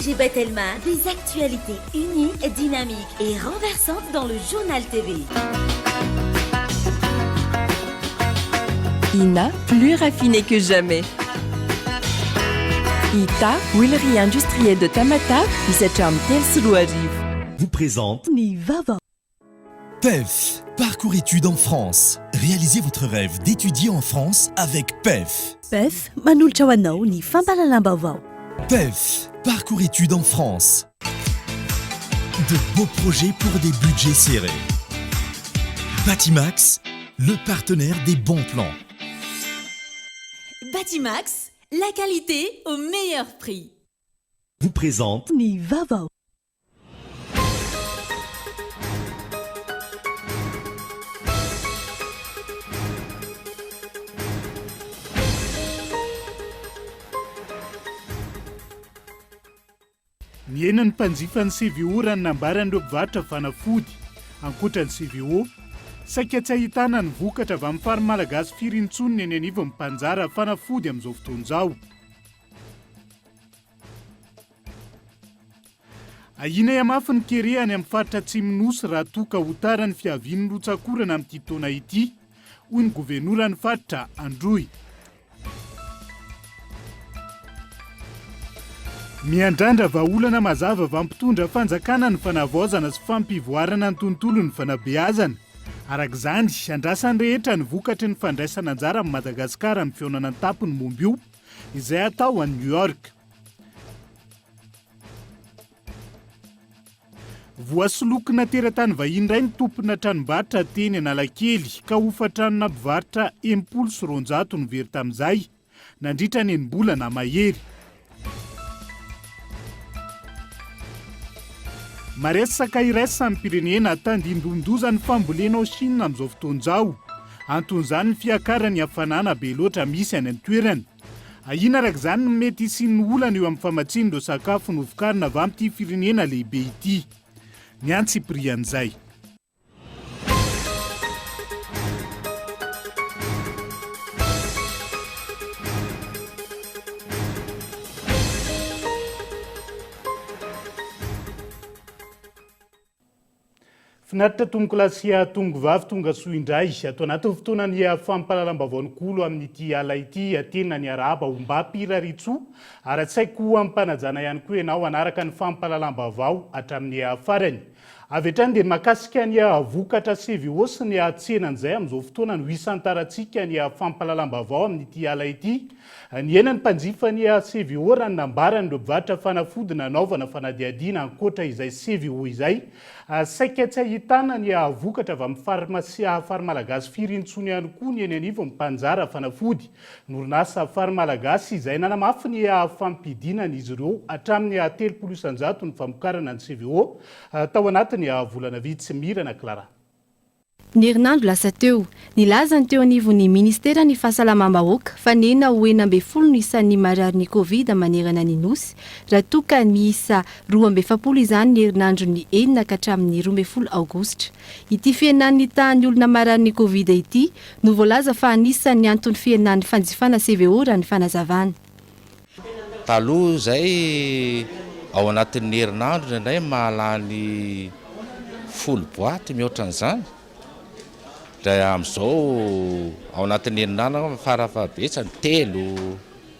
AG Batelma, des actualités uniques, dynamiques et renversantes dans le Journal TV. Ina, plus raffiné que jamais. Ita, huilerie industrielle de Tamatave, misy hatramin'ny 2003. Vous présente Ny vaovao. PEF, parcours études en France. Réalisez votre rêve d'étudier en France avec PEF. PEF manolotra ho anao ny fampahalalam-baovao. PEF, parcours études en France. De beaux projets pour des budgets serrés. Batimax, le partenaire des bons plans. Batimax, la qualité au meilleur prix. Vous présente Ny vaovao. Mihena ny mpanjifa ny CVO raha ny nambaran'ireo mpivarotra fanafody. Ankoatra ny CVO, saika tsy ahitana ny vokatra avy amin'ny fary malagasy firy intsony ny eny anivon'ny mpanjara fanafody amin'izao fotoana izao. Ahiana hihamafy ny kere any amin'ny faritra Atsimon'ny Nosy raha toa ka ho tara ny fiavian'ny rotsak'orana amin'ity taona ity, hoy ny governoran'ny faritra Androy. Miandrandra vahaolana mazava avy amin'ny mpitondra fanjakana ny fanavaozana sy fampivoarana ny tontolon'ny fanabeazana. Araka izany, andrasan'ny rehetra ny vokatry ny fandraisana anjara amin'i Madagasikara amin'ny fihaonana an-tampony momba io, izay hatao any New York. Voasolokina teratany vahiny iray ny tompona tranombarotra teny Analakely ka hofan-tranona mpivarotra 260 no very tamin'izay nandritra ny enim-bolana mahery. Maresaka iraisam-pirenena, tandindomin-doza ny fambolena ao Chine amin'izao fotoana izao. Anton'izany ny fiakaran'ny hafanana be loatra misy any an-toerana. Ahiana araka izany ny mety hisian'ny olana eo amin'ny famatsiana ireo sakafo novokarina avy amin'ity firenena lehibe ity. Ny antsipirian'izay. Finaritra tompokolahy sy tompokovavy tonga soa indray ato anatin'ny fotoanan'ny fampahalalam-baovao ny kolo amin'ity ala ity. Tena niarahaba ombam-pirariantsoa ary antsaiko amim-panajana ihany koa ianao hanaraka ny fampahalalam-baovao hatramin'ny farany. Avy hatrany dia ny mahakasika ny vokatra CVO sy ny tsenan'izay amin'izao fotoana no hisantarantsika ny fampahalalam-baovao amin'ity ala ity. Nihena ny mpanjifa ny CVO raha ny nambaran'ireo mpivarotra fanafody nanaovana fanadihadiana ankoatra izay CVO izay. Saika tsy ahitana ny vokatra avy amin'ny farmasia Farmalagasy firy intsony ihany koa ny eny anivon'ny mpanjara fanafody. Ny orinasa Farmalagasy izay nanamafy ny fampidinan'izy ireo hatramin'ny 30% ny famokarana ny CVO tao anatin'ny volana vitsy. Mirana Clara. Ny herinandro lasa teo, nilaza ny teo anivon'ny ministeran'ny Fahasalamam-bahoaka fa nihena ho 16 ny isan'ny mararin'ny Covid manerana ny Nosy, raha toa ka miisa 42 izany ny herinandron'ny enina ka hatramin'ny 12 aogositra. Ity fihenan'ny tahan'ny olona mararin'ny Covid ity no voalaza fa anisan'ny anton'ny fihenan'ny fanjifana CVO raha ny fanazavana. Taloha izay ao anatin'ny herinandro indraindray mahalany folo boaty mihoatra an'izany, dia amin'izao ao anatin'ny herinandro angamba farafahabetsany telo,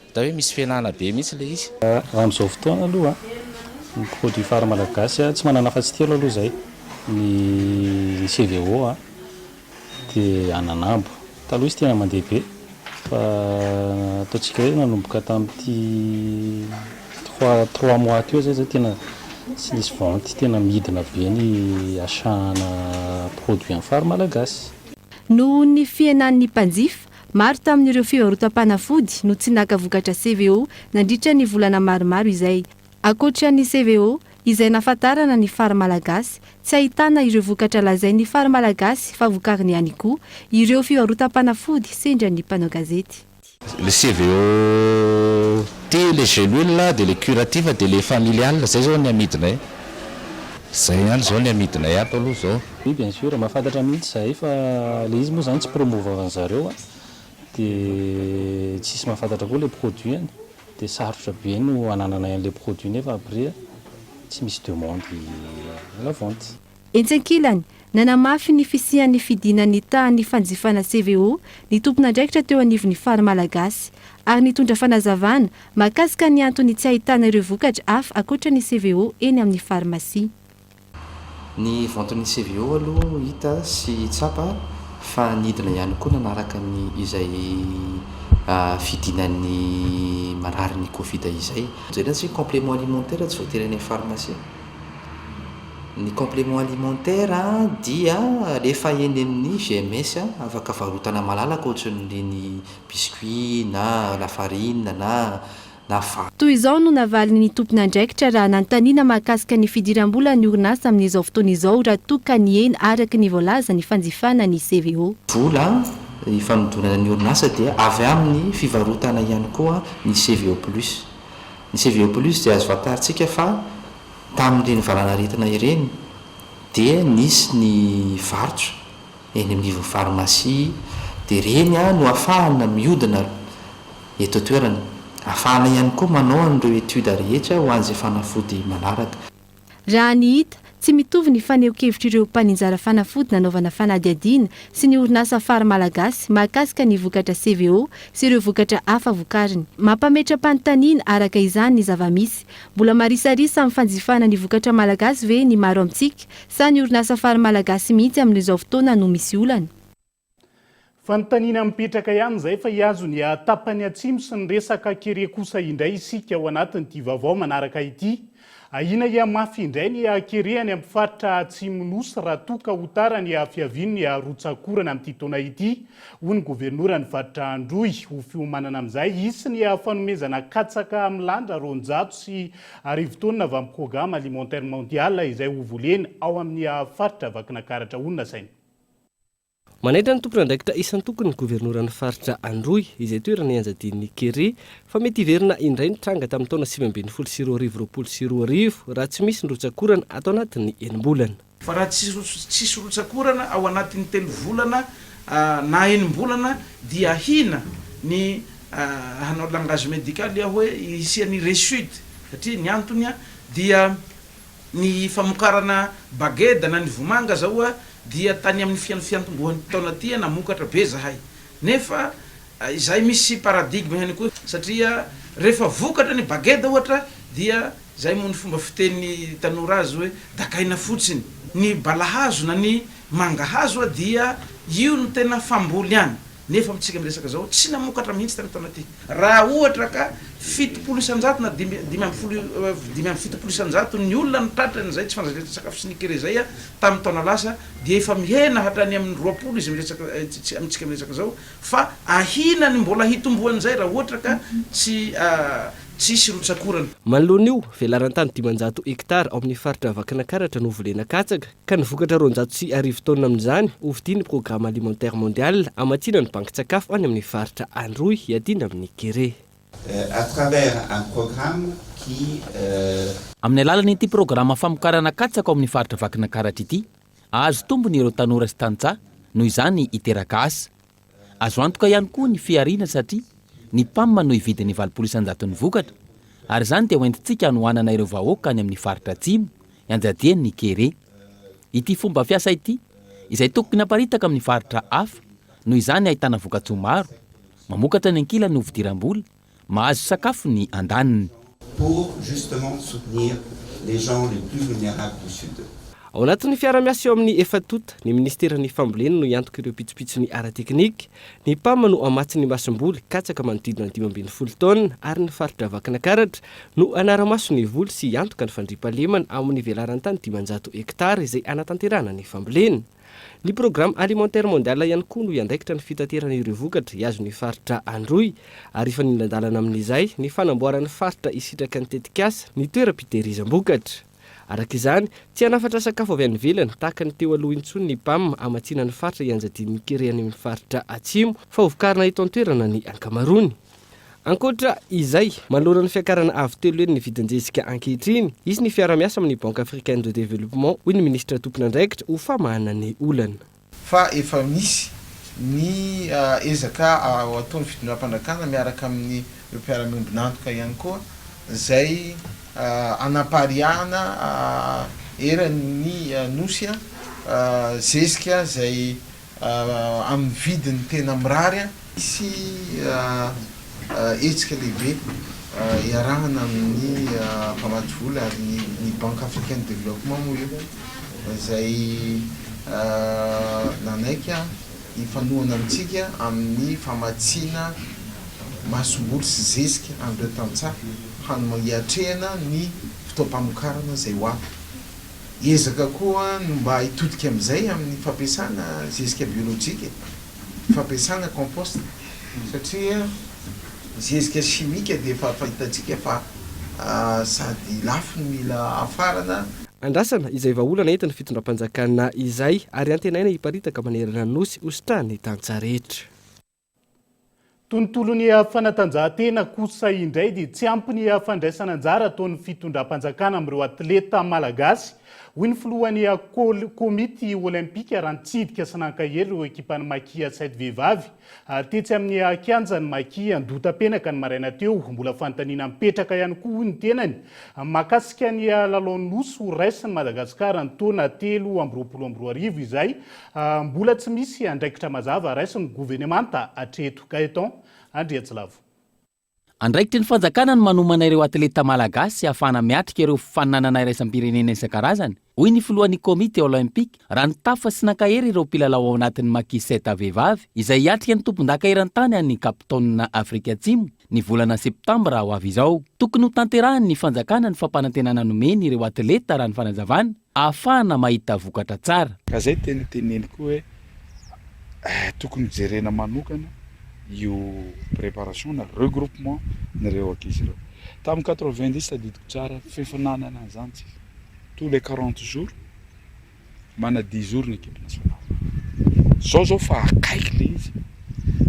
hita hoe misy fihenana be mihitsy ilay izy. Raha amin'izao fotoana aloha ny produit phare malagasy tsy manana afa-tsy telo aloha izay, ny CVO, Dia ananambo. Taloha izy tena mandeha be fa ataontsika hoe nanomboka tamin'ity trois trois mois teo zay zay tena tsy nisy vente, tena midina be ny achat-na produit amin'ny fary malagasy. Noho ny fihenan'ny mpanjifa, maro tamin'ireo fivarotam-panafody no tsy naka vokatra CVO nandritra ny volana maromaro izay. Ankoatra ny CVO, izay nahafantarana ny fary malagasy, tsy ahitana ireo vokatra lazain'ny fary malagasy fa vokariny ihany koa ireo fivarotam-panafody sendra ny mpanao gazety. Le CVO ty le gelule de le curatif de le familial zay zao ny amidinay, zay ihany zao ny amidinay ato aloha zao. Oui bien sûr, mahafantatra mihitsy zahay fa le izy moa zany tsy promouvoir-ny zareo a, de tsisy mahafantatra koa le produit-ny. Dia sarotra be no hanananay an'ilay produit nefa après tsy misy demande à la vente. Etsy ankilany, nanamafy ny fisian'ny fidinan'ny tahan'ny fanjifana CVO ny tompon'andraikitra teo anivon'ny Fary Malagasy ary nitondra fanazavana mahakasika ny antony tsy ahitana ireo vokatra hafa ankoatra ny CVO eny amin'ny farmasia. Ny vente-n'ny CVO aloha hita sy tsapa fa nidina ihany koa nanaraka ny izay fidinan'ny mararin'ny Covid izay. Jerena tsy hoe complément alimentaire tsy voatery any amin'ny pharmacie. Ny complément alimentaire dia rehefa eny amin'ny GMS afaka varotana malalaka ohatran'ireny biscuit na lafarine na na vary. Toy izao no navalin'ny tompon'andraikitra raha nanontaniana mahakasika ny fidiram-bolan'ny orinasa amin'izao fotoana izao raha toa ka nihena araka ny voalaza ny fanjifana ny CVO. Vola ifanodonana ny orinasa dia avy amin'ny fivarotana ihany koa ny CVO plus. Ny CVO plus dia azo fantarintsika fa tamin'ireny valanaretina ireny dia nisy ny varotra eny amin'ny ivon'ny farmasia dia ireny no ahafahana mihodina eto an-toerana. Ahafahana ihany koa manao an'ireo études rehetra ho an'izay fanafody manaraka. Raha ny hita, tsy mitovy ny fanehoan-kevitr'ireo mpaninjara fanafody nanaovana fanadihadiana sy ny orinasa Fary Malagasy mahakasika ny vokatra CVO sy ireo vokatra hafa vokariny. Mampametra-panontaniana araka izany ny zava-misy. Mbola marisarisa amin'ny fanjifana ny vokatra malagasy ve ny maro amintsika sa ny orinasa Fary Malagasy mihitsy amin'izao fotoana no misy olana? Fanontaniana mipetraka ihany izay fa hihazo ny tapany atsimo sy ny resaka kere kosa indray isika ao anatin'ity vaovao manaraka ity. Ahiana hihamafy indray ny kere any amin'ny faritra atsimo Nosy raha toa ka ho tara ny fiavian'ny rotsak'orana amin'ity taona ity, hoy ny governoran'ny faritra Androy. Ho fiomanana amin'izay, hisy ny fanomezana katsaka milandra 1200 taonina avy amin'ny Programa Alimentaire Mondial izay hovolena ao amin'ny faritra Vakinakaratra, hoy ny nasaina. Manaitra ny tompon'andraikitra isan-tokony ny governoran'ny faritra Androy, izay toerana ianjadian'ny kere, fa mety hiverina indray ny tranga tamin'ny taona 2019 2020 raha tsy misy ny rotsak'orana ato anatin'ny enim-bolana. Fa raha tsisy rotsak'orana ao anatin'ny telo volana na enim-bolana dia ahiana ny hanao langage médical aho hoe hisian'ny rechute satria ny antony dia Ny famokarana bageda na ny vomanga zao dia tany amin'ny fian fiantombohan'ity taona ity namokatra be zahay. Nefa izay misy paradigme ihany koa satria rehefa vokatra ny bageda ohatra dia zay moa ny fomba fiteny tanora azy hoe dakaina fotsiny. Ny balahazo na ny mangahazo dia io no tena famboly any. Nefa amintsika miresaka zao tsy namokatra mihitsy tamin'ity taona ity. Raha ohatra ka 70% na dimy 15 75 isan-jaton'ny olona no tratran'izay tsy fanjarian-tsakafo sy ny kere izay tamin'ny taona lasa dia efa mihena hatrany amin'ny 20 izy miresaka amintsika miresaka zao fa ahiana ny mbola hitomboan'izay raha ohatra ka tsy tsisy rotsak'orana. Manoloana io, velaran-tany 500 hektara ao amin'ny faritra Vakinakaratra no volena katsaka, ka ny vokatra 1200 taonina amin'izany hovidian'ny Programme Alimentaire Mondial hamatsiana ny bankin-tsakafo any amin'ny faritra Androy hiadiana amin'ny kere. À travers un programme qui. Amin'ny alalan'ity programa famokarana katsaka ao amin'ny faritra Vakinakaratra ity, hahazo tombony ireo tanora sy tantsaha, noho izany hiteraka asa. Azo antoka ihany koa ny fihariana satria ny PAM no hividy ny 80 isan-jaton'ny vokatra ary izany dia hoentintsika hanohanana ireo vahoaka any amin'ny faritra atsimo ianjadian'ny kere. Ity fomba fiasa ity izay tokony haparitaka amin'ny faritra hafa noho izany ahitana vokatsoa maro, mamokatra ny ankilany ho fidiram-bola, Mahazo sakafo ny andaniny. Pour justement soutenir les gens les plus vulnérables du Sud. Ao anatin'ny fiara-miasa eo amin'ny efa-tonta, ny minisiteran'ny Fambolena no hiantoka ireo pitsopitsony ara-teknika, ny PAM no hamatsy ny masomboly, katsaka manodidina ny 15 taonina, ary ny faritra Vakinakaratra no hanara-maso ny voly sy hiantoka ny fandriampahalemana amin'ny velaran-tany 500 hektara izay hanatanterahana ny fambolena. Ny Programme Alimentaire Mondial ihany koa no hiandraikitra ny fitaterana ireo vokatra hihazo ny faritra Androy ary hifanindran-dalana amin'izay ny fanamboaran'ny faritra hisitraka ny tetikasa ny toeram-pitehirizam-bokatra. Araka izany, tsy hanafatra sakafo avy any ivelany tahaka ny teo aloha intsony ny PAM hamatsiana ny faritra hianjadian'ny kere any amin'ny faritra Atsimo fa hovokarina eto an-toerana ny ankamaroany. Ankoatra izay, manoloana ny fiakarana avo telo heny ny vidin-jezika ankehitriny, hisy ny fiara-miasa amin'ny Banque Africaine de Développement, hoy ny minisitra tompon'andraikitra, ho famahana ny olana. Fa efa misy ny ezaka ataon'ny fitondram-panjakana miaraka amin'ny ireo mpiara-miombon'antoka ihany koa izay hanapariahana eran'ny Nosy zezika izay amin'ny vidiny tena mirary. Hisy hetsika lehibe iarahana amin'ny mpamatsy vola ary ny Banque Africaine de Développement moa io izay nanaiky hifanohana amintsika amin'ny famatsiana masomboly sy zezika an'ireo tantsaha hanoma hiatrehana ny fotoam-pamokarana izay ho avy. Ezaka koa no mba hitodika amin'izay amin'ny fampiasana zezika biolojika, fampiasana compost satria zezika chimique dia efa fahitantsika fa sady lafo no mila hafarana. Andrasana izay vahaolana entin'ny fitondram-panjakana izay ary antenaina hiparitaka manerana ny Nosy ho sitrahan'ny tantsaha rehetra. Tontolon'ny fanatanjahantena kosa indray dia tsy ampy ny fandraisana anjara ataon'ny fitondram-panjakana amin'ireo atleta malagasy, hoy ny filohan'ny komity olympika raha nitsidika sy nankahery ireo ekipan'ny Maki Asset vehivavy tetsy amin'ny kianjan'ny Maki Andohatapenaka ny maraina teo. Mbola fanontaniana mipetraka ihany koa, hoy ny tenany, mahakasika ny lalaon'ny Nosy ho raisin'i Madagasikara ny taona 2023 izay Mbola tsy misy andraikitra mazava raisin'ny govenemanta hatreto. Gaëtan Andriatsilavo. Andraikitry ny fanjakana ny manomana ireo atleta malagasy hahafahana miatrika ireo fifaninanana iraisam-pirenena isan-karazany, hoy ny filohan'ny komity Olympique, raha nitafa sy nankahery ireo mpilalao ao anatin'ny Makis Sept vehivavy izay hiatrika ny tompondaka eran-tany any Cape Town Afrika Atsimo ny volana septambra ho avy izao. Tokony hotanterahin'ny fanjakana ny fampanantenana nomeny ireo atleta raha ny fanazavana. ahafahana mahita vokatra tsara. Ka zay tena teneniko hoe tokony jerena manokana io préparation na regroupement n'ireo ankizy ireo. Tamin'ny 90 tadidiko tsara fifaninanana an'izany tsika tous les 40 jours mana 10 jours ny équipe nationale. Zao zao fa akaiky le izy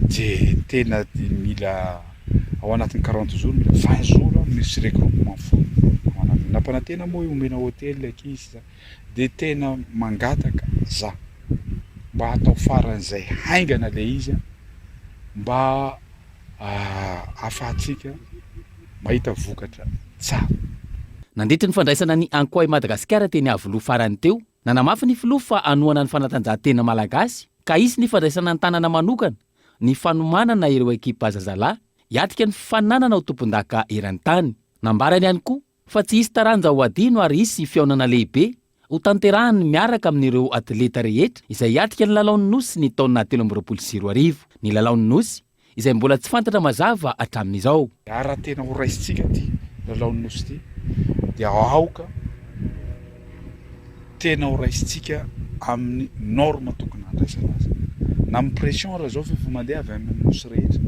de tena mila ao anatin'ny 40 jours mila 20 jours misy regroupement foana ao anatiny. Nampanantena moa hoe omena hôtel ny ankizy zany de tena mangataka za mba hatao faran'izay haingana le izy an, mba ahafahantsika mahita vokatra tsara. Nandritry ny fandraisana ny Ankoay Madagasikara teny Iavoloha farany teo, nanamafy ny filoha fa hanohana ny fanatanjahantena malagasy ka hisy ny fandraisana an-tanana manokana ny fanomanana ireo ekipa zazalahy hiatrika ny fifaninanana ho tompondaka eran-tany. Nambarany ihany koa fa tsy hisy taranja ho adino ary hisy fihaonana lehibe hotanterahiny miaraka amin'ireo atleta rehetra izay hiatrika ny Lalaon'ny Nosy ny taona 2023. Ny Lalaon'ny Nosy izay mbola tsy fantatra mazava hatramin'izao. Ary raha tena ho raisintsika ity Lalaon'ny Nosy ity dia aoka tena ho raisintsika amin'ny norme tokony handraisana azy. Na amin'ny pression ara zao f'efa mandeha avy any amin'ny nosy rehetra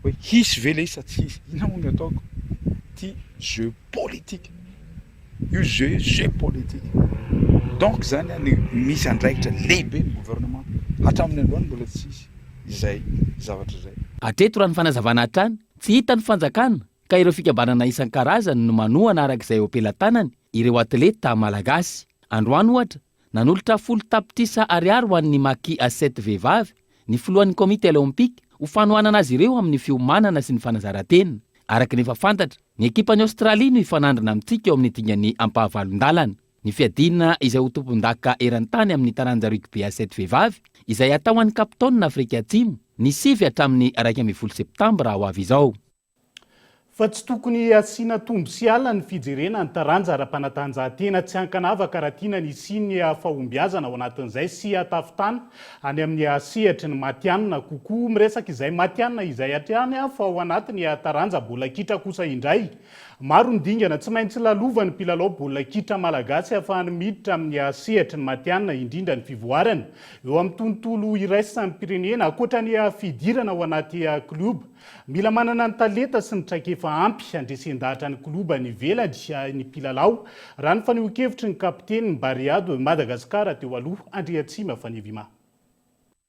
hoe hisy ve le izy sa tsy hisy, inona moa no ataoko? Ity jeu politique io jeu io jeu politique donc zany any misy andraikitra lehibe ny gouvernement hatramin'ny androany mbola tsy hisy izay zavatra izay. Hatreto raha ny fanazavana hatrany, tsy hita ny fanjakana ka ireo fikambanana isan-karazany no manohana araka izay eo am-pelatanany ireo atleta malagasy. Androany ohatra, nanolotra 10 tapitrisa ariary ho an'ny Maki Asset vehivavy ny filohan'ny komity Olympique ho fanohanana azy ireo amin'ny fiomanana sy ny fanazaran-tena. Araka ny efa fantatra, ny ekipan'i Aostralia no hifanandrina amintsika eo amin'ny dingan'ny ampahavalon-dalana. Ny fiadiana izay ho tompondaka eran-tany amin'ny taranja rugby à sept vehivavy, izay hatao any Cape Town, Afrika Atsimo, ny 9 hatramin'ny 11 septambra ho avy izao. Fa tsy tokony hasiana tombo sy ala ny fijerena ny taranja ara-panatanjahantena tsy ankanavaka raha tiana ny hisian'ny fahombiazana ao anatin'izay sy hatafitana any amin'ny sehatry ny matihanina kokoa. Miresaka izay matihanina izay hatrany fa ao anatin'ny taranja baolina kitra kosa indray. Maro ny dingana tsy maintsy lalovan'ny mpilalao baolina kitra malagasy ahafahany miditra amin'ny sehatry ny matihanina indrindra ny fivoarana eo amin'ny tontolo iraisam-pirenena ankoatra ny fidirana ao anaty klioba. Mila manana ny talenta sy ny traikefa ampy handresen-dahatra ny kloba any ivelany ny mpilalao, raha ny fanehoan-kevitry ny kapitenin'ny Barea de Madagascar teo aloha, Andriatsima Fanevima.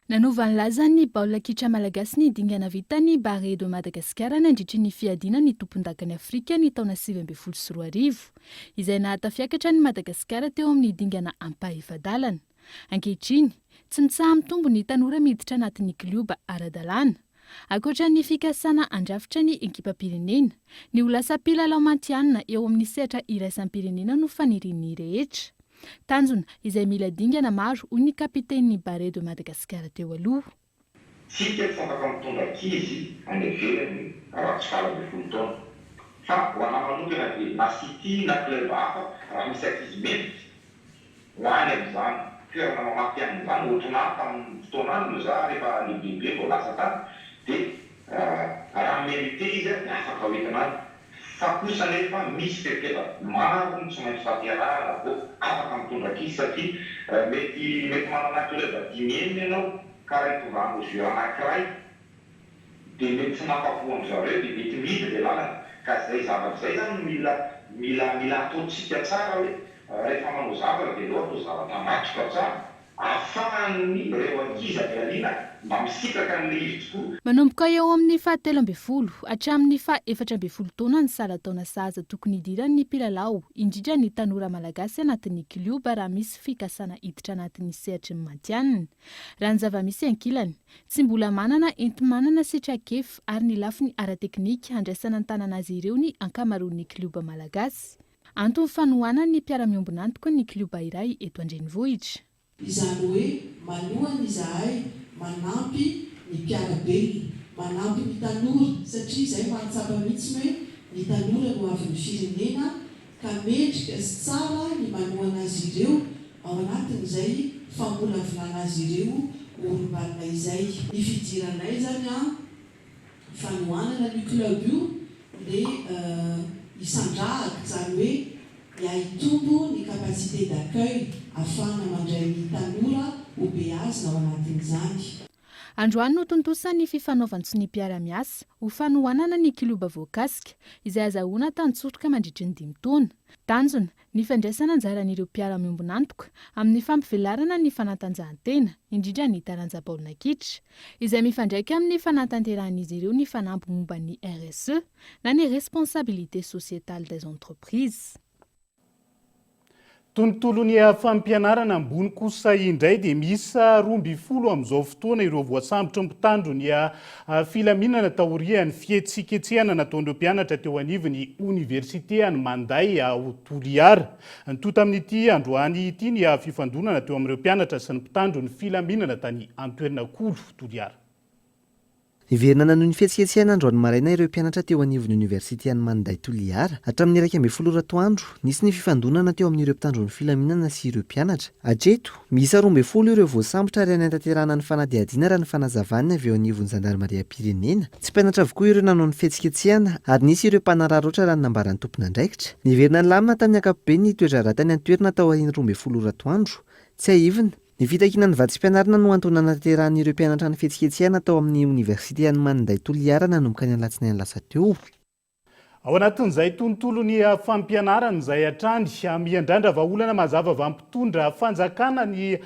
Nanova ny lazan'ny baolina kitra malagasy ny dingana vitan'ny Barea de Madagascar nandritry ny fiadiana ny tompondakan'i Afrika ny taona 2019, izay nahatafiakatra an'i Madagasikara teo amin'ny dingana ampahefa-dalana. Ankehitriny, tsy mitsaha-mitombo ny tanora miditra anatin'ny klioba ara-dalàna. Ankoatra ny fikasana handrafitra ny ekipam-pirenena, ny ho lasa mpilalao matihanina eo amin'ny sehatra iraisam-pirenena no fanirian'ny rehetra. Tanjona izay mila dingana maro, hoy ny kapitenin'ny Barea de Madagascar teo aloha. Tsika tsy afaka mitondra ankizy any ivelany raha tsy 18 taona. Fa ho anah manokana dia na city na club hafa raha misy ankizy mendrika ho any amin'izany toerana mamaky amin'izany ohatrinah tamin'ny fotoan'andro za rehefa lehibebe vao lasa tany dia raha mi-merite izy dia afaka hoentina any fa kosa anefa misy fepetra maro no tsy maintsy tanterahana vao afaka mitondra ankizy satria mety mety manana club dimy enina ianao Ka raha hitondranao jeu anakiray dia mety tsy nahafapo an-dry zareo dia mety mihidy ilay lalana. Ka izay zavatra izay izany no mila mila mila ataontsika tsara hoe rehefa manao zavatra dia aleo atao zavatra matotra tsara ahafahan'ny ireo ankizy any aoriana mba misitraka an'ilay izy tokoa. Manomboka eo amin'ny faha 13 hatramin'ny faha 14 taona ny salan-taona sahaza tokony hidiran'ny mpilalao, indrindra ny tanora malagasy anatin'ny klioba raha misy fikasana hiditra anatin'ny sehatry ny matihanina. Raha ny zava-misy ankilany, tsy mbola manana enti-manana sy traikefa ary ny lafiny ara-teknika handraisana an-tanana azy ireo ny ankamaroan'ny klioba malagasy. Antony fanohanan'ny mpiara-miombon'antoka ny klioba iray eto an-drenivohitra. Izany hoe manohana izahay, manampy ny mpiara-belona, manampy ny tanora satria izay mahatsapa mihitsy hoe ny tanora no avin'ny firenena ka mendrika sy tsara ny manohana azy ireo ao anatin'izay famolavolana azy ireo ho olom-banona izay. Ny fidiranay izany an, fanohanana an'io club io dia hisandrahaka, izany hoe hiahitombo ny capacité d'accueil ahafahana mandray ny tanora ho beazina ao anatin'izany. Androany no tontosa ny fifanaovan-tsonia mpiara-miasa ho fanohanana ny klioba voakasika, izay azahoana tantsoroka mandritry ny dimy taona. Tanjona, ny fandraisana anjaran'ireo mpiara-miombon'antoka amin'ny fampivelarana ny fanatanjahantena, indrindra ny taranja baolina kitra, izay mifandraika amin'ny fanatanterahan'izy ireo ny fanamby momba ny RSE na ny Responsabilité Sociétale des Entreprises. Tontolon'ny fampianarana ambony kosa indray dia miisa 12 amin'izao fotoana ireo voasambotry ny mpitandro ny filaminana taorian'ny fihetsiketsehana nataon'ireo mpianatra teo anivon'ny oniversite any Manday ao Toliara. Nitohy tamin'ity androany ity ny fifandonana teo amin'ireo mpianatra sy ny mpitandro ny filaminana tany an-toerana Kolo Toliara. Niverina nanohy ny fihetsiketsehana androany maraina ireo mpianatra teo anivon'ny oniversite any Maninday Toliara. Hatramin'ny 11 ora atoandro, nisy ny fifandonana teo amin'ireo mpitandro ny filaminana sy ireo mpianatra. Hatreto, miisa 12 ireo voasambotra ary any an-tanterahana ny fanadihadiana raha ny fanazavan'ny avy eo anivon'ny zandarimariam-pirenena. Tsy mpianatra avokoa ireo nanao ny fihetsiketsehana ary nisy ireo mpanararaotra raha ny nambaran'ny tompon'andraikitra. Niverina nilamina tamin'ny ankapobeny ny toe-draharaha tany an-toerana taorian'ny 12 ora atoandro. Tsiahivina, Ny fitakiana ny vatsim-pianarana no antony nanatanterahan'ireo mpianatra ny fihetsiketsehana tao amin'ny oniversite an'i Maninday Toliara nanomboka ny alatsinainy lasa teo. Ao anatin'izay tontolon'ny fampianarana izay hatrany, miandrandra vahaolana mazava avy amin'ny mpitondra fanjakana ny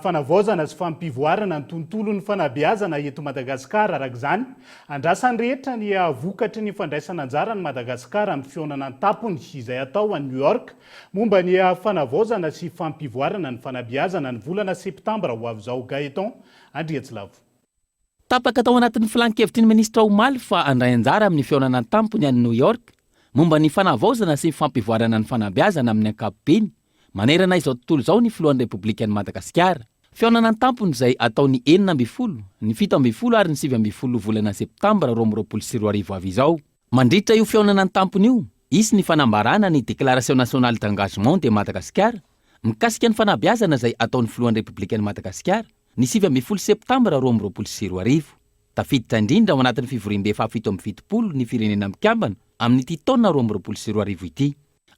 fanavaozana sy fampivoarana ny tontolon'ny fanabeazana eto Madagasikara. Araka izany, andrasan'ny rehetra ny vokatry ny fandraisana anjaran'i Madagasikara amin'ny fihaonana an-tampony izay hatao any New York Momba ny fanavaozana sy fampivoarana ny fanabeazana ny volana septambra ho avy izao Gaëtan Andriatsilavo. Tapaka tao anatin'ny filan-kevitry ny minisitra omaly fa handray anjara amin'ny fihaonana an-tampony any New York momba ny fanavaozana sy fampivoarana ny fanabeazana amin'ny ankapobeny manerana izao tontolo izao ny filohan'ny Repoblikan'i Madagasikara. Fihaonana an-tampony izay hatao ny 16, ny 17 ary ny 19 volana septambra 2022 avy izao. Mandritra io fihaonana an-tampony io, hisy ny fanambarana ny Déclaration nationale d'engagement de Madagascar mikasika ny fanabeazana izay hataon'ny filohan'ny Repoblikan'i Madagasikara ny 19 septambra 2022. Tafiditra indrindra ao anatin'ny fivoriambe faha-77 ny Firenena Mikambana amin'ity taona 2022 ity.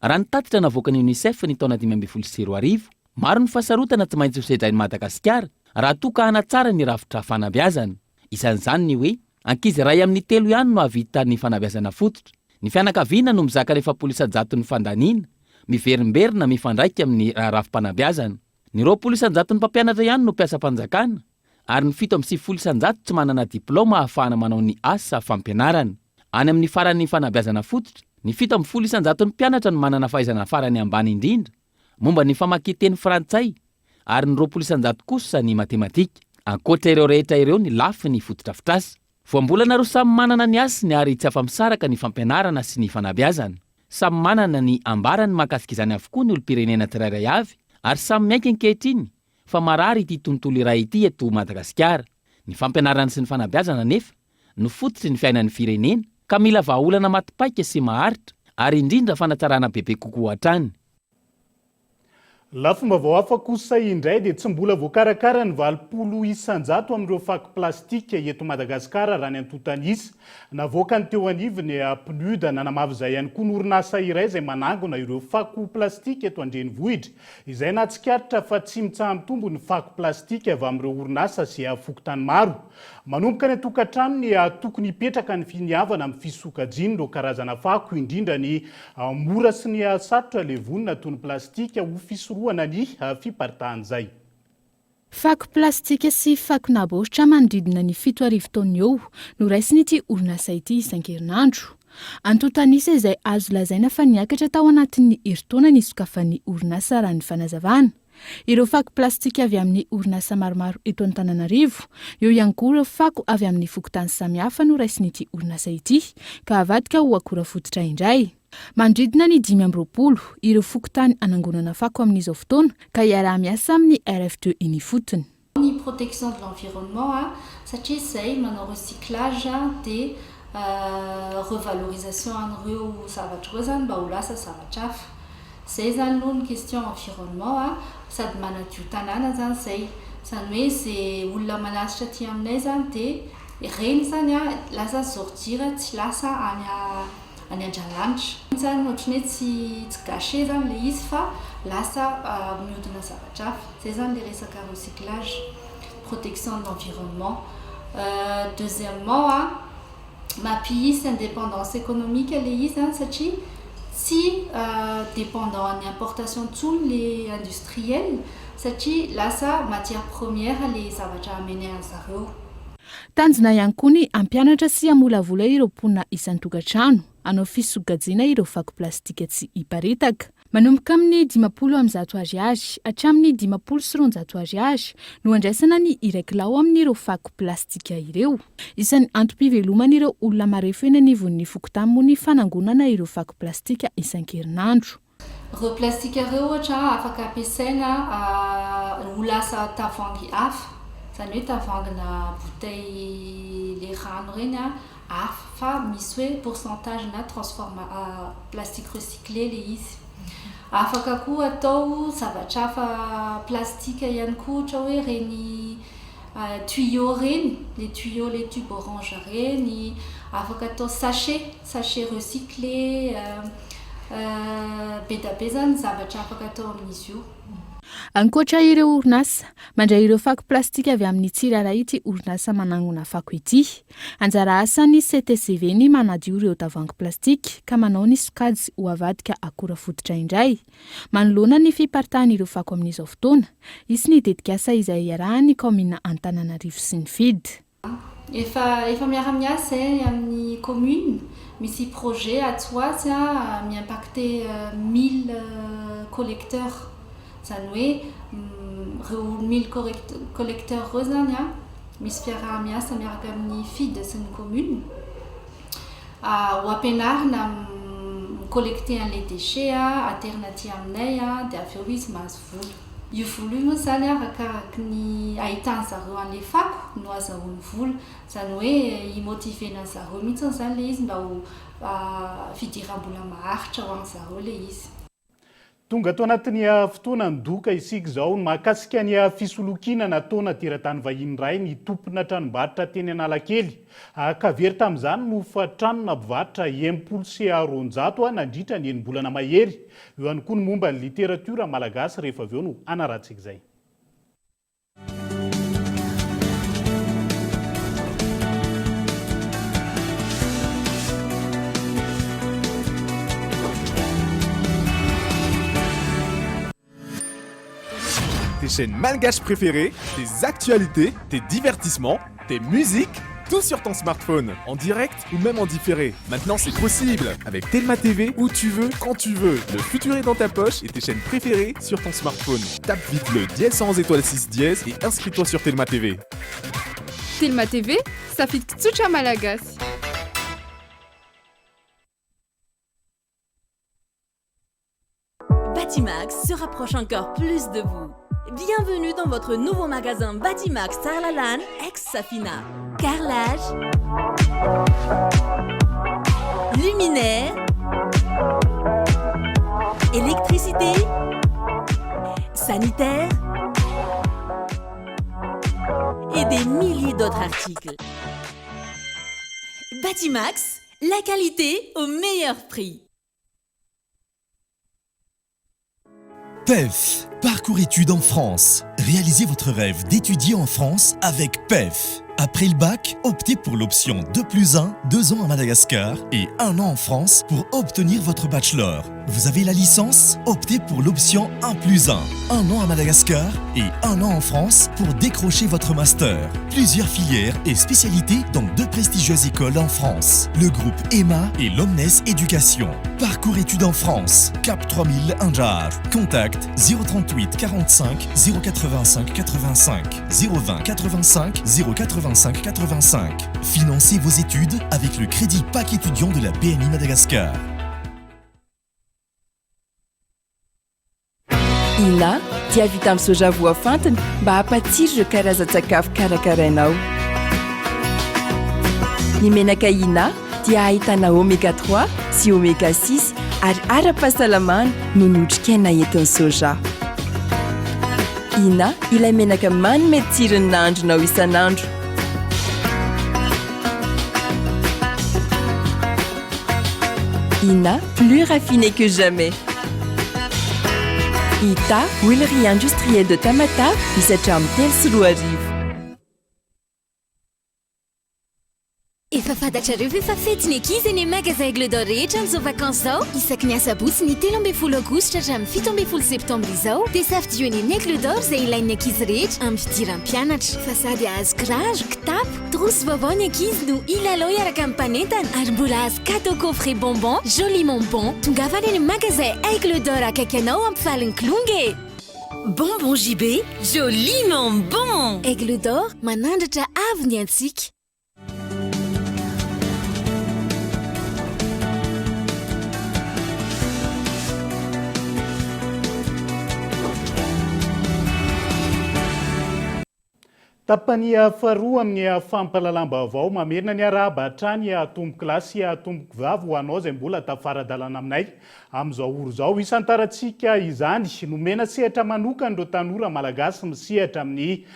Raha ny tatitra navoakan'ny Unicef ny taona 2015, maro ny fahasarotana tsy maintsy hosedrain'i Madagasikara raha toa ka hanatsara ny rafitra fanabeazana. Isan'izany ny hoe ankizy iray amin'ny telo ihany no hahavita ny fanabeazana fototra. Ny fianakaviana no mizaka ny 40 isan-jaton'ny fandaniana miverimberina mifandraika amin'ny rafi-panabeazana. Ny 20 isan-jaton'ny mpampianatra ihany no mpiasam-panjakana ary ny 97% tsy manana diplaoma ahafahana manao ny asa fampianarana. Any amin'ny faran'ny fanabeazana fototra, ny 17 isan-jaton'ny mpianatra no manana fahaizana farany ambany indrindra momba ny famakian-teny frantsay ary ny 20% kosa ny matematika. Ankoatra ireo rehetra ireo ny lafiny fotodrafitrasa. Voambolana roa samy manana ny hasiny ary tsy afa-misaraka ny fampianarana sy ny fanabeazana. Samy manana ny ambarany mahakasika izany avokoa ny olom-pirenena tsirairay avy ary samy miaiky ankehitriny fa marary ity tontolo iray ity eto Madagasikara. Ny fampianarana sy ny fanabeazana anefa no fototry ny fiainan'ny firenena ka mila vahaolana maty paika sy maharitra ary indrindra fanatsarana bebe kokoa hatrany. Lafim-baovao hafa kosa indray dia tsy mbola voakarakara ny 80% amin'ireo fako plastika eto Madagasikara raha ny antontan'isa navoakan'ny teo anivon'ny PNUD. Nanamafy izay ihany koa ny orinasa iray izay manangona ireo fako plastika eto an-drenivohitra izay nahatsikaritra fa tsy mitsaha-mitombo ny fako plastika avy amin'ireo orinasa sy fokontany maro. Manomboka any an-tokantrano ny tokony hipetraka ny finiavana amin'ny fisokajiana ireo karazana fako, indrindra ny mora sy ny sarotra levonina toy ny plastika ho fisorohana ny fiparitahan'izay. Fako plastika sy fako nabaoritra manodidina ny 7000 taonina eo no raisin'ity orinasa ity isan-kerinandro. Antontan'isa izay azo lazaina fa niakatra tao anatin'ny herintaona nisokafan'ny orinasa raha ny fanazavana. Ireo fako plastika avy amin'ny orinasa maromaro eto Antananarivo, eo ihany koa ireo fako avy amin'ny fokontany samihafa no raisin'ity orinasa ity ka avadika ho akora fototra indray. Manodidina ny 25 ireo fokontany anangonana fako amin'izao fotoana ka iaraha-miasa amin'ny RF2 eny ifotony. Ny protection de l'environnement a, satria izay manao recyclage dia revalorisation an'ireo zavatra ireo zany mba ho lasa zavatra hafa. Zay zany aloha ny question environnement a, sady manadio tanàna zany zay. Zany hoe ze olona manatitra aty aminay zany dia ireny zany a lasa ordure tsy lasa any any Andralanitra. Iny zany ohatran'ny hoe tsy tsy gâcher zany le izy fa lasa mihodina zavatra hafa. Zay zany le resaka recyclage, protection de l'environnement. Deuxièmement a, mampihisy indépendance économique le izy zany satria tsy dépendant an'ny importation intsony le industriel satria lasa matière première le zavatra amener an'zareo. Tanjona ihany koa ny hampianatra sy hamolavola ireo mponina isan-tokantrano hanao fisokajiana ireo fako plastika tsy hiparitaka. Manomboka amin'ny 150 ariary hatramin'ny 250 ariary no andraisana ny iray kilao amin'ireo fako plastika ireo. Isan'ny antom-piveloman'ireo olona marefo eny anivon'ny fokontany moa ny fanangonana ireo fako plastika isan-kerinandro. Ireo plastika ireo ohatra afaka ampiasaina ho lasa tavoahangy hafa, izany hoe tavoahangina bouteille le rano ireny hafa fa misy hoe pourcentage na transforma plastique recyclé le izy. Afaka koa atao zavatra hafa plastique ihany koa ohatra hoe ireny tuyau ireny, le tuyau le tube orange ireny, afaka atao sachet, sachet recyclé, be da be zany ny zavatra afaka atao amin'izy io. Ankoatra ireo orinasa, mandray ireo fako plastika avy amin'ny tsirairay ity orinasa manangona fako ity. Anjara asan'ny CTCV ny manadio ireo tavoahangy plastika ka manao ny sokajy ho avadika akora fototra indray. Manoloana ny fiparitahan'ireo fako amin'izao fotoana, hisy ny tetikasa izay iarahan'ny kaominina Antananarivo sy ny Fid. Efa efa miara-miasa izay amin'ny commune, misy projet atsy ho atsy mi-impacter mille collecteurs, izany hoe ireo mille collecteurs ireo izany an, Misy fiaraha-miasa miaraka amin'ny FID sy ny commune ho ampianarina mi-collecter an'ilay déchets aterina aty aminay dia avy eo izy mahazo vola. Io vola io moa izany arakaraky ny ahitan-dry zareo an'ilay fako no azahoany vola. Izany hoe hi-motiver-na zareo mihitsy izany ilay izy mba ho fidiram-bola maharitra ho an-dry zareo ilay izy. Tonga ato anatin'ny fotoana ny doka isika izao. Ny mahakasika ny fisolokiana nataona teratany vahiny iray ny tompona tranombarotra teny Analakely ka very tamin'izany ny hofan-tranona mpivarotra 260 nandritra ny enim-bolana mahery. Eo ihany koa ny momba ny literatiora malagasy rehefa avy eo no hanarahantsika izay. Tes chaînes malgaches préférées, tes actualités, tes divertissements, tes musiques, tout sur ton smartphone, en direct ou même en différé. Maintenant, c'est possible avec Telma TV, où tu veux, quand tu veux. Le futur est dans ta poche et tes chaînes préférées sur ton smartphone. Tape vite le dièse 100 étoile 6 dièse et inscris-toi sur Telma TV. Telma TV, safidiko tsotra Malagasy. Batimax se rapproche encore plus de vous. Bienvenue dans votre nouveau magasin Batimax Tsaralalàna ex Safina. Carrelage, luminaire, électricité, sanitaire et des milliers d'autres articles. Batimax, la qualité au meilleur prix. PEF, parcours études en France. Réalisez votre rêve d'étudier en France avec PEF. Après le bac, optez pour l'option 2 plus 1, 2 ans à Madagascar et 1 an en France pour obtenir votre bachelor. Vous avez la licence? Optez pour l'option 1 plus 1, 1 an à Madagascar et 1 an en France pour décrocher votre master. Plusieurs filières et spécialités dans deux prestigieuses écoles en France. Le groupe EMA et l'Omnes Éducation. Parcours études en France, Cap 3000 Anjar. Contact 038 45 085 85 020 85 085 85. Financez vos études avec le crédit Pack étudiant de la BNI Madagascar. Ina dia vita amin'ny soja voafantina mba hampatsiro ireo karazan-tsakafo karakarainao. Ny menaka Ina dia ahitana oméga 3 sy oméga 6 ary ara-pahasalamana noho ny otrikaina entin'ny soja. Ina ilay menaka manome tsiro ny nahandronao isan'andro. Ina, plus raffiné que jamais. Ita, huilerie industrielle de Tamatave, misy hatramin'ny 2003. Efa fantatrareo ve fa fety ny ankizy eny amin'ny magasin Aigle d'Or rehetra amin'izao vacances izao? Isaky ny asabotsy ny 13 aogositra hatramin'ny 17 septambra izao dia safidio eny amin'ny Aigle d'Or izay ilain'ny ankizy rehetra amin'ny fidiram-pianatra. Fa sady hahazo kiraro, kitapo, Trousse vaovao ny ankizy no hilalao hiaraka amin'ny mpanentana ary mbola hahazo cadeau coffret bonbon joliment bon. Tongava any amin'ny magasin Aigle d'Or akaiky anao hampifaly ny kilonga e! Bonbon JB, joliment bon! Aigle d'Or, manandratra avo ny antsika. Tapany faharoa amin'ny fampahalalam-baovao, mamerina ny arahaba hatrany tompokolahy sy tompokovavy ho anao izay mbola tafara-dalana aminay amin'izao ora izao. Isantarantsika izany, nomena sehatra manokana ireo tanora malagasy misehatra amin'ny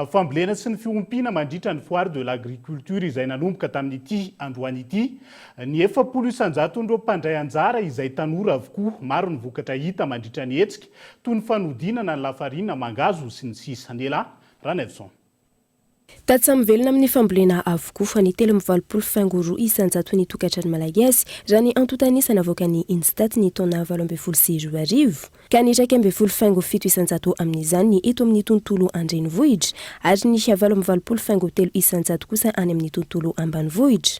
fambolena sy ny fiompiana mandritra ny Foire de l'agriculture izay nanomboka tamin'ity androany ity. Ny 40 isan-jaton'ireo mpandray anjara izay tanora avokoa. Maro ny vokatra hita mandritra ny hetsika toy ny fanodinana ny lafarina, mangahazo sy ny sisa. Nela Ranaivoson. Tantsaha mivelona amin'ny fambolena avokoa ny 83 faingo roa isan-jaton'ny tokantrano malagasy, raha ny antontan'isa navoakan'ny Instat ny taona 2018, ka ny 11 faingo fito isan-jato amin'izany ny eto amin'ny tontolo an-drenivohitra ary ny 88 faingo telo isan-jato kosa any amin'ny tontolo ambanivohitra.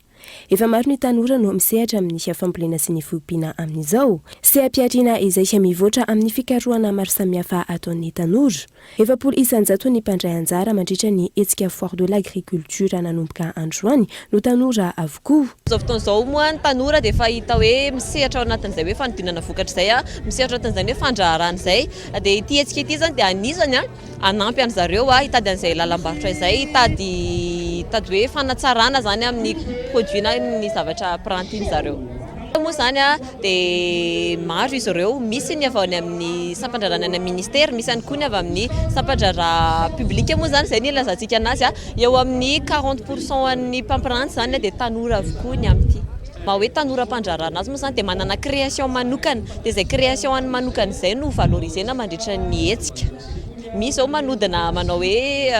Efa maro ny tanora no misehatra amin'ny fambolena sy ny fiompiana amin'izao. Seha-pihariana izay mivoatra amin'ny fikarohana maro samihafa ataon'ny tanora. 40 isan-jato ny mpandray anjara mandritra ny hetsika Foire de l'agriculture nanomboka androany no tanora avokoa. Amin'izao fotoana izao moa ny tanora dia efa hita hoe misehatra ao anatin'izay hoe fanodinana vokatra izay, misehatra ao anatin'izany hoe fandraharahana izay. Dia ity hetsika ity izany dia anisany hanampy an-dry zareo hitady an'izay lalam-barotra izay, hitady hitady hoe fanatsarana izany amin'ny produit na ny zavatra ampirantian-dry zareo. Moa izany dia maro izy ireo, misy ny avy any amin'ny sampan-draharaha any amin'ny ministera, misy ihany koa ny avy amin'ny sampan-draharaha public moa izany, izay no ilazantsika anazy, eo amin'ny 40 pour cent an'ny mpampiranty izany dia tanora avokoa ny amin'ity. Maha hoe tanora mpandraharaha anazy moa izany dia manana création manokana, dia izay création any manokana izay no valoriser-na mandritra ny hetsika. Misy izao manodina manao hoe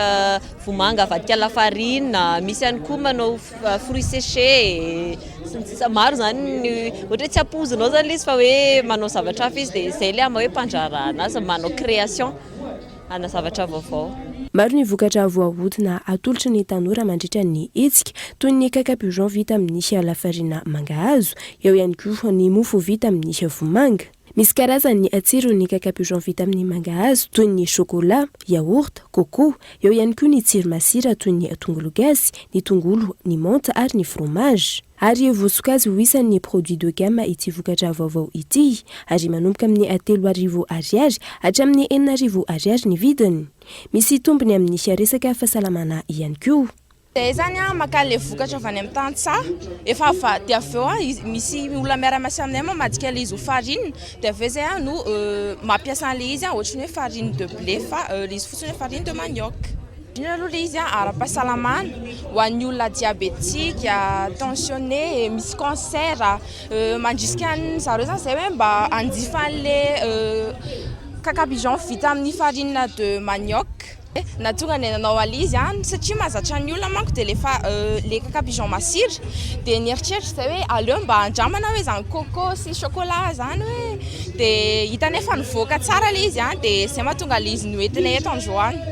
vomanga avadika lafarina, misy ihany koa manao fruits séchés sy ny sisa. Maro izany ny ohatra hoe tsy ampoizinao izany ilay izy fa hoe manao zavatra hafa izy dia izay ilay maha hoe mpandraharaha anazy, manao création ana zavatra vaovao. Maro ny vokatra voahodina atolotry ny tanora mandritra ny hetsika, toy ny cacabujon vita amin'ny lafarina mangahazo, eo ihany koa ny mofo vita amin'ny vomanga. Misy karazany ny tsiron'ny cacapigeon vita amin'ny mangahazo toy ny chocolat, yaourt, coco. Eo ihany koa ny tsiro masira toy ny tongolo gasy, ny tongolo, ny menthe ary ny fromage. Ary voasokajy ho isan'ny produit de gamme ity vokatra vaovao ity. Ary manomboka amin'ny 3000 ariary hatramin'ny 6000 ariary ny vidiny. Misy tombony amin'ny resaka fahasalamana ihany koa. Zay zany a maka an'le vokatra avy any amin'ny tantsaha efa ava dia avy eo a misy olona miara-miasa aminay mamadika le izy ho farine dia avy eo zay a no mampiasa an'le izy a ohatran'ny hoe farine de blé fa le izy fotsiny hoe farine de manioc. Indrindra aloha le izy a ara-pahasalamana ho an'ny olona diabetika, tensionné, misy cancer, mandrisika an zareo zany zay hoe mba hanjifa an'le cacapigeon vita amin'ny farine de manioc. Nahatonga anay nanao an'ilay izy an, satria mahazatra ny olona manko dia le fa le cacapigeon masira dia nieritreritra izay hoe aleo mba andramana hoe izany coco sy chocolat izany hoe dia hitanay fa nivoaka tsara ilay izy an, dia izay mahatonga ilay izy noentinay eto androany.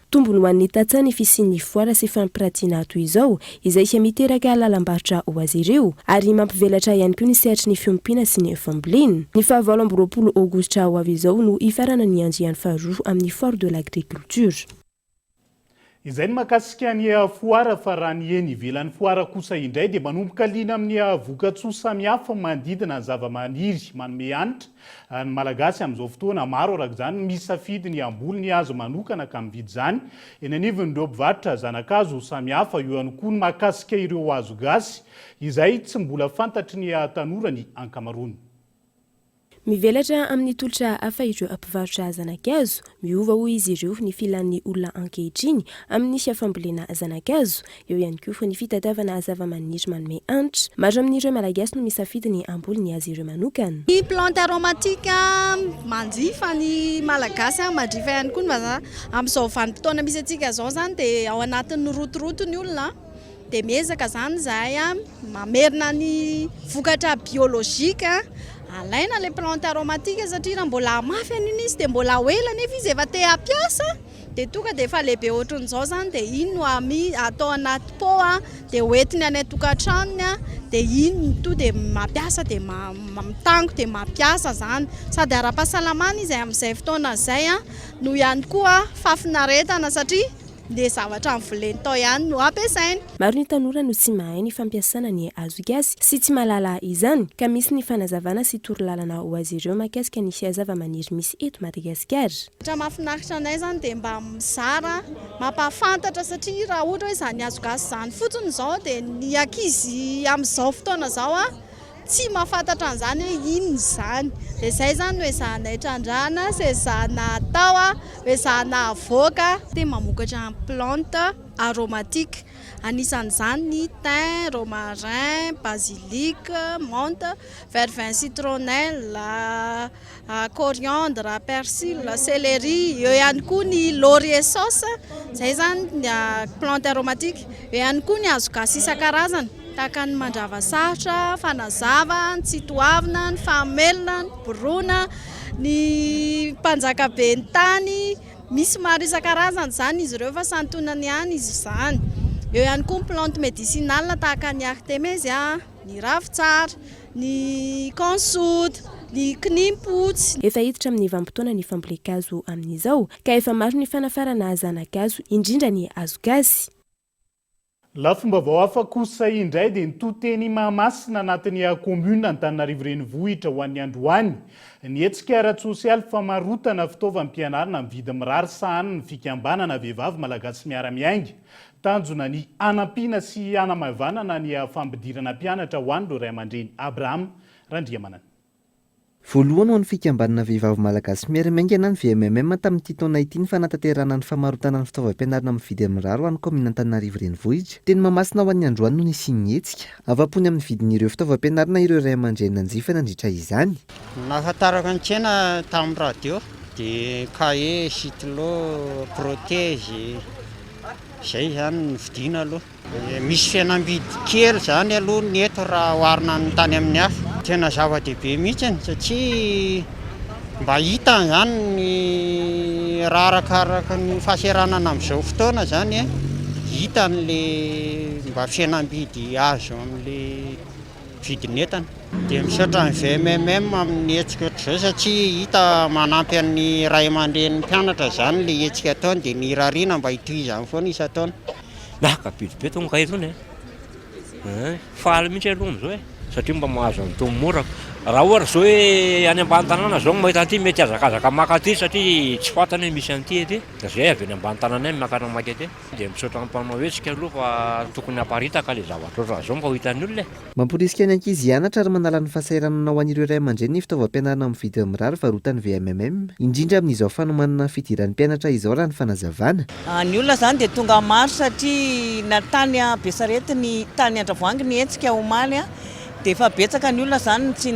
Tombony ho an'ny tantsaha ny fisian'ny foara sy fampiratiana toy izao, izay miteraka lalam-barotra ho azy ireo, ary mampivelatra ihany koa ny sehatry ny fiompiana sy ny fambolena. Ny faha 28 aogositra ho avy izao no hifarana ny andiany faharoa amin'ny Foire de l'agriculture. Izay ny mahakasika ny foara fa raha ny eny ivelan'ny foara kosa indray dia manomboka liana amin'ny vokatsoa samihafa manodidina ny zavamaniry manome hanitra ny Malagasy amin'izao fotoana. Maro araka izany misafidy ny hamboly ny hazo manokana ka mividy izany Eny anivon'ireo mpivarotra zana-kazo samihafa, eo ihany koa ny mahakasika ireo hazo gasy izay tsy mbola fantatry ny tanora ny ankamaroany. Mivelatra amin'ny tolotra hafa ireo mpivarotra zana-kazo. Miova hoy izy ireo ny filan'ny olona ankehitriny amin'ny fambolena zana-kazo. Eo ihany koa ny fitadiavana zava-maniry manome hanitra. Maro amin'ireo Malagasy no misafidy ny hamboly ny azy ireo manokana. Ny plante aromatique manjifa ny Malagasy, mandrifa ihany koa ny vazaha. Amin'izao vanim-potoana misy antsika izao izany dia ao anatin'ny rotoroto ny olona dia miezaka izany izahay mamerina ny vokatra biologique, alaina ilay plante aromatique satria raha mbola mafy an'iny izy dia mbola ho ela nefa izy efa te hampiasa. Dia tonga dia efa lehibe ohatran'izao izany dia iny no ami atao anaty pot a, dia hoentiny any an-tokantranony a, dia iny no to dia mampiasa dia mitango dia mampiasa izany. Sady ara-pahasalamana izy amin'izay fotoana izay a, no ihany koa fahafinaretana satria ilay zavatra novoleny tao ihany no ampiasainy. Maro ny tanora no tsy mahay ny fampiasana ny hazo gasy sy tsy mahalala izany ka misy ny fanazavana sy torolalana ho azy ireo mahakasika ny zavamaniry misy eto Madagasikara. Zavatra mahafinaritra anay izany dia mba mizara, mampahafantatra satria raha ohatra hoe izany hazo gasy izany fotsiny izao dia ny ankizy amin'izao fotoana izao tsy mahafantatra an'izany hoe inona izany. Dia izay izany no ezahanay trandrahana sy ezahana atao, ezahana avoaka. Dia mamokatra plante aromatique, anisan'izany ny thym, romarin, basilic, menthe, verveine citronnelle, coriandre, persil, céleri, eo ihany koa ny laurier sauce, izay izany ny plante aromatique, eo ihany koa ny hazo gasy isan-karazany tahaka ny mandravasarotra, fanazava, ny tsitoavina, ny fahamelona, ny borona, ny mpanjakabe ny tany, misy maro isan-karazany izany izy ireo fa santonany ihany izy izany, eo ihany koa ny plante médicinale tahaka ny artemisia, ny ravintsara. ny kansody, ny kinimpotsy. Efa hiditra amin'ny vanim-potoana ny fambolen-kazo amin'izao, ka efa maro ny fanafarana zana-kazo, indrindra ny hazo gasy. Lafim-baovao hafa kosa indray dia nitohy teny Mahamasina anatin'ny kaominina Antananarivo Renivohitra ho an'ny androany ny hetsika ara-tsosialy famarotana fitaovam-pianarana amin'ny vidiny mirary sahanin'ny fikambanana Vehivavy Malagasy Miara-Miainga. Tanjona ny hanampiana sy hanamaivanana ny fampidirana mpianatra ho an'ireo ray aman-dreny Abraham Randriamanana. Voalohany ho an'ny fikambanana Vehivavy Malagasy Miara-Miainga na ny VMMM tamin'ity taona ity ny fanatanterahana ny famarotana ny fitaovam-pianarana amin'ny vidiny mirary ho an'ny kaominina Antananarivo Renivohitra. Teny Mahamasina ho an'ny androany no nisian'ny hetsika. Afa-po ny amin'ny vidin'ireo fitaovam-pianarana ireo ray aman-dreny nanjifa nandritra izany. Nahafantarako ny tsena tamin'ny radio dia cahier, stylo, protège. Izay izany no vidiana aloha. Misy fihenam-bidy kely izany aloha ny eto raha oharina amin'ny tany amin'ny hafa. Tena zava-dehibe mihitsy satria mba hita izany ny raha arakaraka ny fahasahiranana amin'izao fotoana izany e, hita an'ilay mba fihenam-bidy azo amin'ilay. vidin'entana. Dia misaotra ny VMMM amin'ny hetsika ohatr'izao satria hita manampy an'ny ray aman-drenin'ny mpianatra izany ilay hetsika ataony dia ny irariana mba hitohizany foana isan-taona. Naka be dia be itony kahie itony e! Faly mihitsy aloha amin'izao e! Satria mba mahazo an'itony mora. Raha ohatra izao hoe any ambany tanàna izao no mahita an'ity mety hihazakazaka maka aty satria tsy fantany hoe misy an'ity aty. Dia izay avy any ambany tanàna any miakatra maka aty. Dia misaotra ny mpanao hetsika aloha fa tokony haparitaka ilay zavatra ohatran'izao mba ho hitan'ny olona e! Mamporisika ny ankizy hianatra ary manala ny fahasahiranana ho an'ireo ray aman-dreny ny fitaovam-pianarana amin'ny vidiny mirary varotan'ny VMMM, indrindra amin'izao fanomanana ny fidiran'ny mpianatra izao raha ny fanazavana. Ny olona izany dia tonga maro satria na tany Besarety ny tany Andravoahangy ny hetsika omaly dia efa betsaka ny olona izany tsy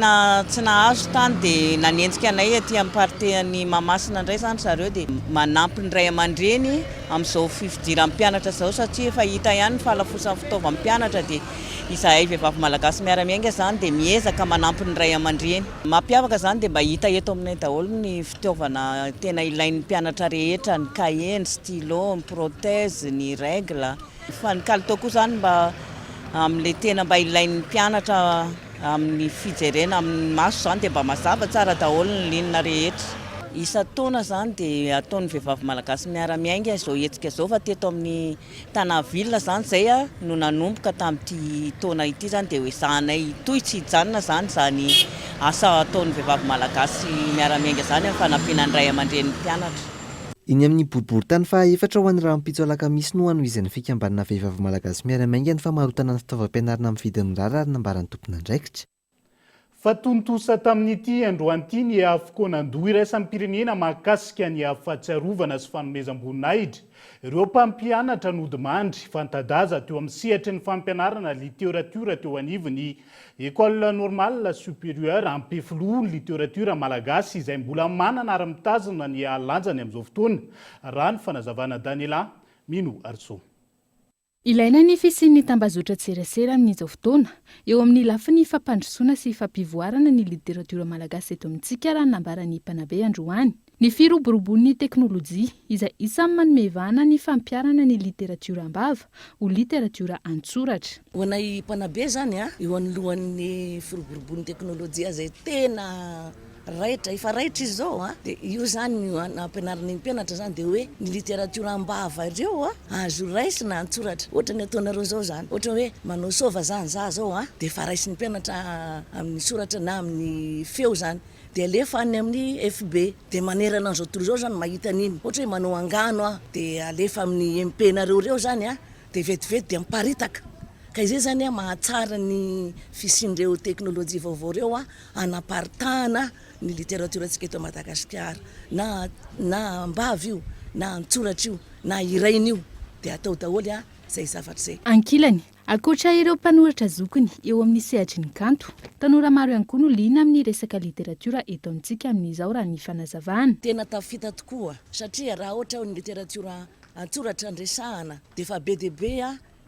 tsy nahazo tany dia nanenjika anay aty amin'ny partie an'i Mahamasina indray izany zareo dia manampy ny ray aman-dreny amin'izao fifidiran'ny mpianatra izao satria efa hita ihany ny fahalafosan'ny fitaovan'ny mpianatra dia Izahay vehivavy malagasy miara-miainga izany dia miezaka manampy ny ray aman-dreny. Mampiavaka izany dia mba hita eto aminay daholo ny fitaovana tena ilain'ny mpianatra rehetra, ny kahie, ny stylo, ny protège, ny règle. Fa ny kalitao koa izany mba amin'ilay tena mba ilain'ny mpianatra amin'ny fijerena amin'ny maso izany dia mba mazava tsara daholo ny ligne rehetra. Isan-taona izany dia ataon'ny vehivavy malagasy miara-miainga izao hetsika izao fa teto amin'ny Tana ville zany zay no nanomboka tamin'ity taona ity zany dia hoezahanay hitohy tsy hijanona zany izany asa ataon'ny vehivavy malagasy miara-miainga izany amin'ny fanampiana ny ray aman-drenin'ny mpianatra. Eny amin'ny boriborintany faha-efatra ho an'ny rahampitso alakamisy no hanohizan'ny fikambanana Vehivavy Malagasy Miara-miainga ny famarotana ny fitaovam-pianarana amin'ny vidiny mirary ary nambaran'ny tompon'andraikitra. Fa tontosa tamin'ity androany ity ny fikaonandoha iraisam-pirenena mahakasika ny fahatsiarovana sy fanomezam-boninahitra ireo mpampianatra nodimandry fanta-daza teo amin'ny sehatry ny fampianarana literatiora teo anivon'ny Ecole Normale Supérieure Ampefiloha ny literatiora malagasy izay mbola manana ary mitazona ny lanjany amin'izao fotoana, raha ny fanazavana Daniela Mino Arso. Ilaina ny fisian'ny tambazotran-tserasera amin'izao fotoana, eo amin'ny lafiny fampandrosoana sy fampivoarana ny literatiora malagasy eto amintsika raha ny nambaran'ny mpanabe androany. Ny firoborobon'ny teknolojia, izay isan'ny manome vahana ny fampiharana ny literatiora am-bava ho literatiora an-tsoratra. Ho anay mpanabe izany, eo anoloan'ny firoborobon'ny teknolojia izay tena Raitra, efa raitra izy izao a! Dia io izany no ampianarina ny mpianatra izany dia hoe ny literatiora am-bava ireo a, azo raisina an-tsoratra. Ohatra ny ataonareo izao izany, ohatra hoe manao sôva izany za izao a, dia efa raisin'ny mpianatra amin'ny soratra na amin'ny feo izany, dia alefa any amin'ny FB, dia manerana an'izao tontolo izao izany mahita an'iny. Ohatra hoe manao angano aho, dia alefa amin'ny MP-nareo ireo izany a, dia vetivety dia miparitaka. Ka izay izany a mahatsara ny fisian'ireo teknolojia vaovao ireo a, hanaparitahana ny literatiorantsika eto Madagasikara, na na am-bava io, na an-tsoratra io, na hiraina io, dia atao daholo izay zavatra izay. Ankilany, ankoatra ireo mpanoratra zokiny eo amin'ny sehatry ny kanto, tanora maro ihany koa no liana amin'ny resaka literatiora eto amintsika amin'izao raha ny fanazavana. Tena tafita tokoa satria raha ohatra ny literatiora an-tsoratra no resahana dia efa be dia be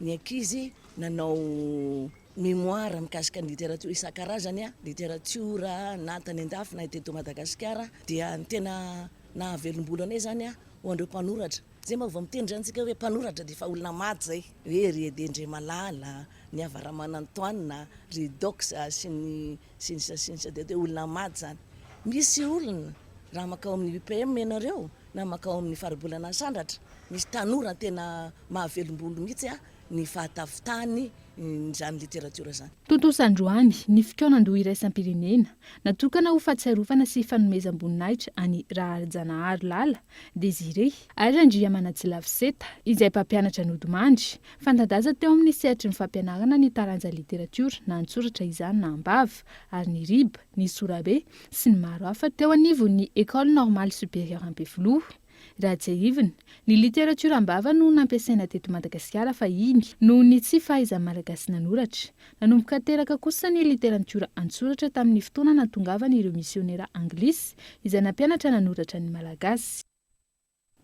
ny ankizy nanao Mémoire mikasika ny literatiora isan-karazany, literatiora na tany an-dafy na teto Madagasikara, dia ny tena nahavelom-bolo anay izany ho an'ireo mpanoratra. Izay mba vao miteny izany isika hoe mpanoratra dia efa olona maty izay, hoe ry Edé Ndremalala, ny Ava Ramanantoanina, ry Dox sy ny sy ny sisa sy ny sisa dia hoe olona maty izany. Misy olona raha mankao amin'ny UPM ianareo na mankao amin'ny Faribolana Sandratra, misy tanora tena mahavelom-bolo mihitsy ny fahatafitany izany literatiora izany. Tontosa androany ny fikaonandoha iraisam-pirenena natokana ho fahatsiarovana sy fanomezam-boninahitra an'i Raharijanahary Lala Désiré ary Randriamanantsilavo Seta izay mpampianatra nodimandry, fanta-daza teo amin'ny sehatry ny fampianarana ny taranja literatiora na an-tsoratra izany na am-bava ary ny riba, ny sorabe sy ny maro hafa teo anivon'ny Ecole Normale Supérieure Ampefiloha. Raha tsiahivina, ny literatiora am-bava no nampiasaina teto Madagasikara fahiny, noho ny tsy fahaizan'ny Malagasy nanoratra. Nanomboka teraka kosa ny literatiora an-tsoratra tamin'ny fotoana nahatongavan'ireo misionera anglisy, izay nampianatra nanoratra ny Malagasy.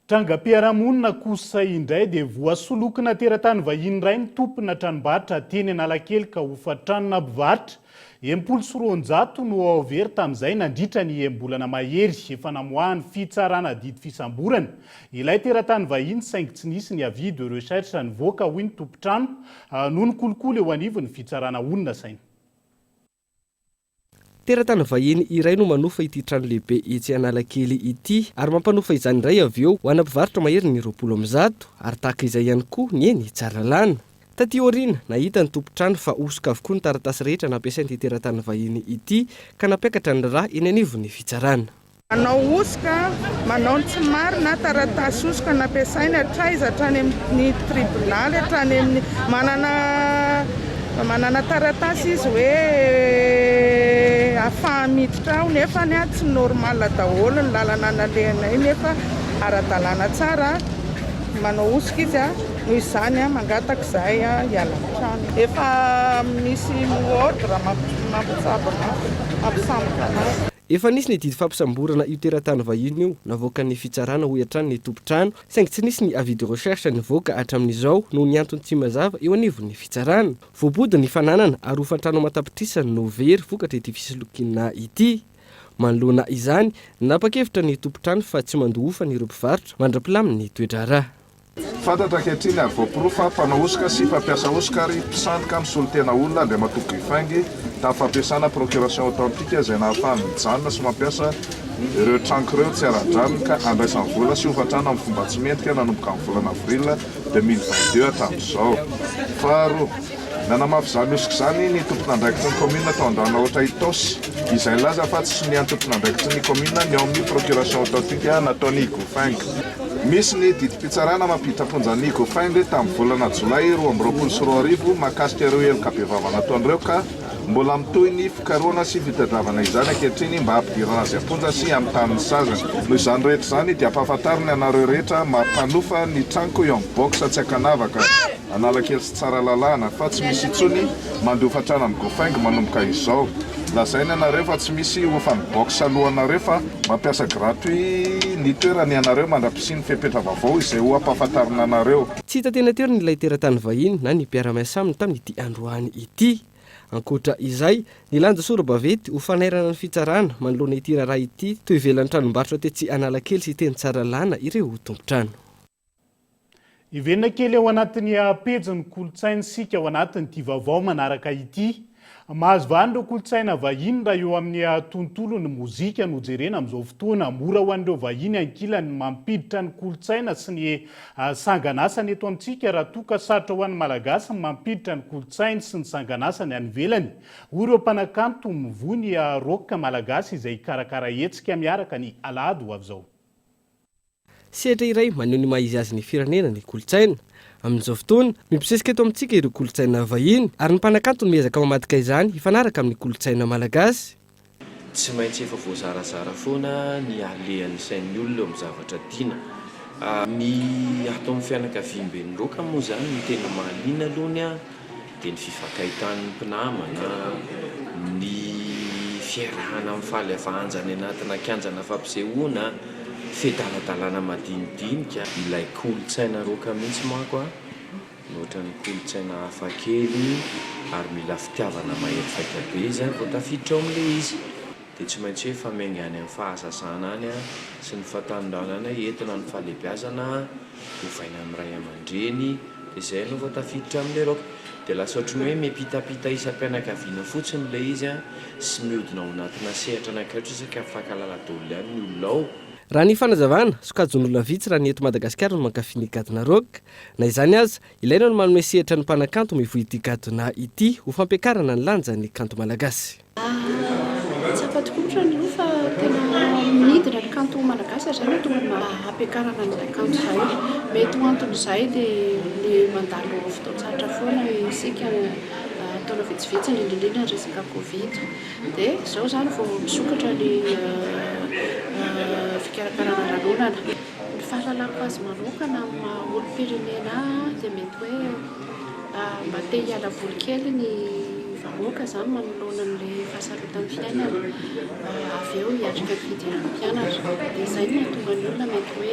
Trangam-piarahamonina kosa indray dia voasolokina teratany vahiny iray ny tompona tranombarotra teny Analakely ka hofan-tranona mpivarotra 260 no ao very tamin'izay nandritra ny enim-bolana mahery. Efa namoahan'ny fitsarana didy fisamborana ilay teratany vahiny saingy tsy nisy ny avis de recherche nivoaka hoy ny tompon-trano noho ny kolikoly eo anivon'ny fitsarana honina saina. Teratany vahiny iray no manofa ity trano lehibe etsy Analakely ity ary mampanofa izany indray avy eo ho ana mpivarotra maherin'ny 120 ary tahaka izay ihany koa ny eny Tsaralalàna. Taty aoriana, nahita ny tompon-trano fa hosoka avokoa ny taratasy rehetra nampiasain'ity teratany vahiny ity ka nampiakatra ny raharaha eny anivon'ny fitsarana. Manao hosoka, manao ny tsy marina, taratasy hosoka nampiasainy hatraiza hatrany amin'ny tribonaly, hatrany amin'ny, manana manana taratasy izy hoe ahafaha miditra ao nefany tsy normal daholo ny lalana nalehanay nefa ara-dalàna tsara, manao hosoka izy, noho izany mangataka izahay hiala amin'ny trano. Efa misy mot ordre mampitsabo anazy, mampisambotra anazy. Efa nisy ny didy fampisamborana io teratany vahiny io navoakan'ny fitsarana hoy hatrany ny tompon-trano saingy tsy nisy ny avis de recherche nivoaka hatramin'izao noho ny antony tsy mazava eo anivon'ny fitsarana. Voabodo ny fananana ary hofan-trano aman-tapitrisany no very vokatra ity fisolokiana ity. Manoloana izany, nanapa-kevitra ny tompon-trano fa tsy mandoa hofany ireo mpivarotra mandra-pilamin'ny toe-draharaha. Fantatra ankehitriny ary voaporofo fa mpanao hosoka sy mpampiasa hosoka ary mpisandoka misolo tena olona Andriamatoa Guy Feng tamin'ny fampiasana procuration authentique izay nahafahany mijanona sy mampiasa ireo tranoko ireo tsy ara-drariny ka andraisany vola sy hofan-trano amin'ny fomba tsy mendrika nanomboka amin'ny volana avril 2022 hatramin'izao. Faharoa, nanamafy izany hosoka izany ny tompon'andraikitry ny kaominina tao Andranonahoatra Itaosy izay nilaza fa tsy sonian'ny tompon'andraikitry ny kaominina ny ao amin'ny procuration authentique nataon'i Guy Feng. Misy ny didim-pitsarana mampiditra am-ponja an'i Goffin tamin'ny volana jolay 2022 mahakasika ireo heloka bevava nataony ireo ka mbola mitohy ny fikarohana sy fitadiavana izany ankehitriny mba hampidirana azy am-ponja sy hamitany ny saziny. Noho izany rehetra izany dia ampahafantariny anareo rehetra mampanofa ny tranoko eo amin'ny box tsy ankanavaka Analakely sy Tsaralalàna fa tsy misy intsony mandoa hofantrano amin'ny Gofing manomboka izao. Lazaina ianareo fa tsy misy hofan'ny box alohanareo fa mampiasa gratuit ny toerana ianareo mandra-pisian'ny fepetra vaovao izay ho ampahafantarina anareo. Tsy hita teny an-toerana ilay teratany vahiny na ny mpiara-miasa aminy tamin'ity androany ity. Ankoatra izay, nilanja sora-baventy ho fanairana ny fitsarana manoloana ity raharaha ity teo ivelan'ny tranombarotra tetsy Analakely sy teny Tsaralalàna ireo tompon-trano. Hiverina kely ao anatin'ny pejin'ny kolontsaina isika ao anatin'ity vaovao manaraka ity. Mahazo vahana ireo kolontsaina vahiny raha eo amin'ny tontolon'ny mozika no jerena amin'izao fotoana. Mora ho an'ireo vahiny ankilany ny mampiditra ny kolontsaina sy ny sanganasany eto amintsika raha toa ka sarotra ho an'ny Malagasy ny mampiditra ny kolontsainy sy ny sanganasany any ivelany, hoy ireo mpanakanto mivoy ny rock malagasy izay hikarakara hetsika miaraka ny alahady ho avy izao. Sehatra iray maneho ny maha izy azy ny firenena ny kolontsaina. Amin'izao fotoana, mibosesika eto amintsika ireo kolontsaina vahiny, ary ny mpanakanto no miezaka mamadika izany hifanaraka amin'ny kolontsaina malagasy. Tsy maintsy efa voazarazara foana ny alehan'ny sain'ny olona eo amin'ny zavatra tiana. Ny ato amin'ny fianakaviamben'ny Roka moa izany no tena mahaliana aloha ny ahy. dia ny fifankahitan'ny mpinamana, ny fiarahana mifaly avanja any anatina kianjana fampisehoana, fedaladalana madinidinika. Ilay kolontsaina rock mihitsy manko an, no ohatran'ny kolontsaina hafa kely ary mila fitiavana mahery vaika be izany vao tafiditra ao amin'ilay izy. Dia tsy maintsy hoe efa miainga any amin'ny fahazazana any sy ny fahatanorana any entina ny fahalehibiazana, ovaina amin'ny ray aman-dreny, dia izay ianao vao tafiditra amin'ilay rock. Dia lasa ohatran'ny hoe miampitapita isam-pianakaviana fotsiny ilay izy sy mihodina ao anatina sehatra anankiray ohatra saika mifankahalala daholo ihany ny olona ao. Raha ny fanazavana, sokajin'olona vitsy raha ny eto Madagasikara no mankafy ny gadona rock. Na izany aza, ilaina ny manome sehatra ny mpanakanto mivoy ity gadona ity ho fampiakarana ny lanjan'ny kanto malagasy. Tsapa tokoa otrany aloha fa tena midina ny kanto malagasy ary izay no tonga ny maha hampiakarana an'izay kanto izay. Mety ho anton'izay dia ny mandalo fotoan-tsarotra foana isika taona vitsivitsy indrindra indrindra ny resaka covid. Dia izao izany vao misokatra ny fikarakarana lanonana. Ny fahalalako azy manokana amin'ny maha olom-pirenena ahy dia mety hoe Mba te hiala voly kely ny vahoaka izany manoloana an'ilay fahasarotan'ny fiainana, avy eo hiatrika ny fidiran'ny mpianatra. Dia izay no mahatonga ny olona mety hoe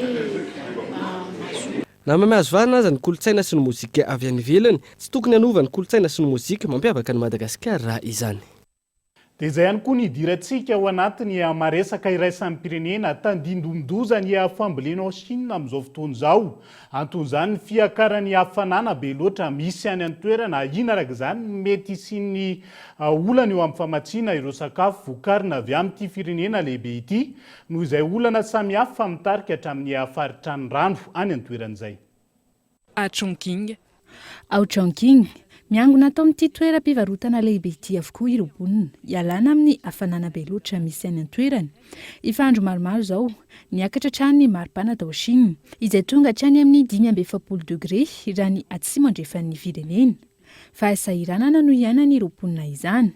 mazoto. Na mahazo vahana aza ny kolontsaina sy ny mozika avy any ivelany, tsy tokony hanova ny kolontsaina sy ny mozika mampiavaka an'i Madagasikara izany. Dia izay ihany koa ny hidirantsika ao anatin'ny maresaka iraisam-pirenena tandindomin-doza ny fambolena ao Chine amin'izao fotoana izao. Anton'izany ny fiakaran'ny hafanana be loatra misy any an-toerana. Ahiana araka izany ny mety hisian'ny olana eo amin'ny famatsiana ireo sakafo vokarina avy amin'ity firenena lehibe ity noho izay olana samihafa mitarika hatramin'ny faritran'ny rano any an-toerana izay. A Chongqing. Ao Chongqing, miangona ato amin'ity toeram-pivarotana lehibe ity avokoa ireo mponina, hialana amin'ny hafanana be loatra misy any an-toerana. Efa andro maromaro izao, niakatra hatrany ny maripana tao Chine, izay tonga hatrany amin'ny 45 degre raha ny atsimo andrefan'ny firenena. Fahasahiranana no iainan'ireo mponina izany.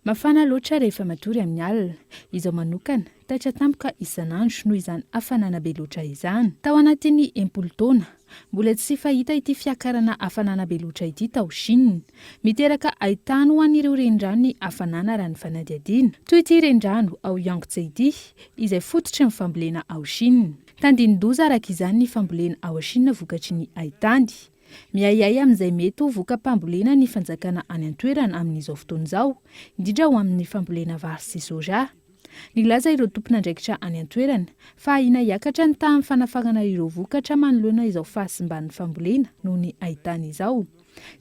Mafana loatra rehefa matory amin'ny alina. Izaho manokana, taitra tampoka isan'andro noho izany hafanana be loatra izany. Tao anatin'ny 60 taona, mbola tsy fahita ity fiakarana hafanana be loatra ity tao Chine. Miteraka haitany ho an'ireo renirano ny hafanana raha ny fanadihadiana. Toy ity renirano ao Yangtze ity, izay fototry ny fambolena ao Chine. Tandindon-doza araka izany ny fambolena ao Chine vokatry ny haitany. Miahiahy amin'izay mety ho voka-pambolena ny fanjakana any an-toerana amin'izao fotoana izao, indrindra ho amin'ny fambolena vary sy soja. Nilaza ireo tompon'andraikitra any an-toerana fa ahiana hiakatra ny tahan'ny fanafarana ireo vokatra manoloana izao fahasimban'ny fambolena noho ny haitany izao.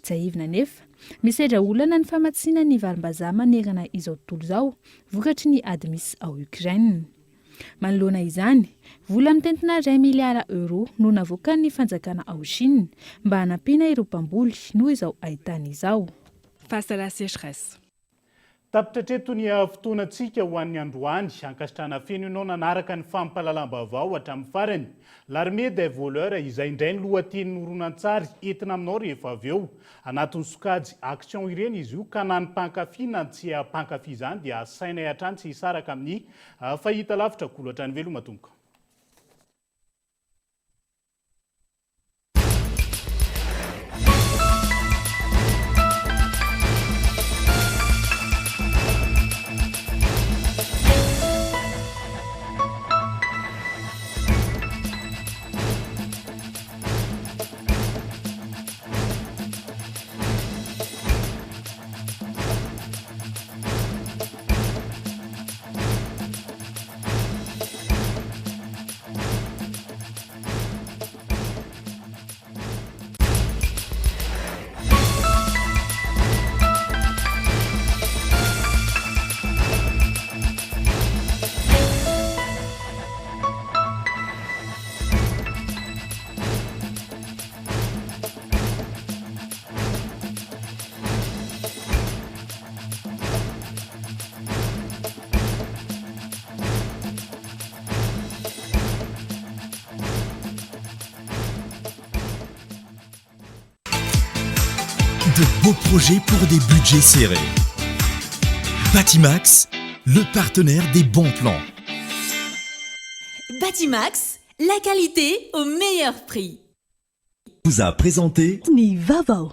Tsiahivina anefa, misedra olana ny famatsiana ny varimbazaha manerana izao tontolo izao vokatry ny ady misy ao Ukraine. Manoloana izany, vola mitentina iray miliara euro no navoakan'ny fanjakana ao Chine mba hanampiana ireo mpamboly noho izao haitany izao. Face à la sécheresse. Tapitra hatreto ny fotoanantsika ho an'ny androany. Ankasitrahana feno ianao nanaraka ny fampahalalam-baovao hatramin'ny farany. L'armée des voleurs izay indray ny lohatenin'ny horonantsary entina aminao rehefa avy eo. Anatin'ny sokajy action ireny izy io ka na ny mpankafy na ny tsy mpankafy izany dia asainay hatrany tsy hisaraka amin'ny Fahita lavitra kolo hatrany veloma tompoko. De beaux projets pour des budgets serrés. Batimax, le partenaire des bons plans. Batimax, la qualité au meilleur prix. Vous a présenté Ny vaovao.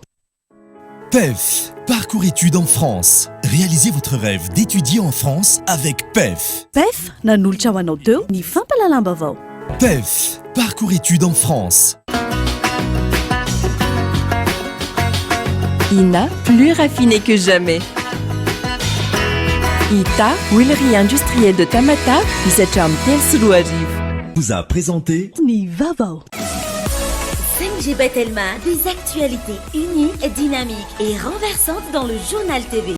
PEF, parcours études en France. Réalisez votre rêve d'étudier en France avec PEF. PEF, nanolotra ho anao teo ny fampahalalam-baovao. PEF, parcours études en France. Ina, plus raffiné que jamais. Ita, huilerie industrielle de Tamatave, misy hatramin'ny 2003. Vous a présenté Ny vaovao. 5G by Telma, des actualités uniques, dynamiques et renversantes dans le journal TV.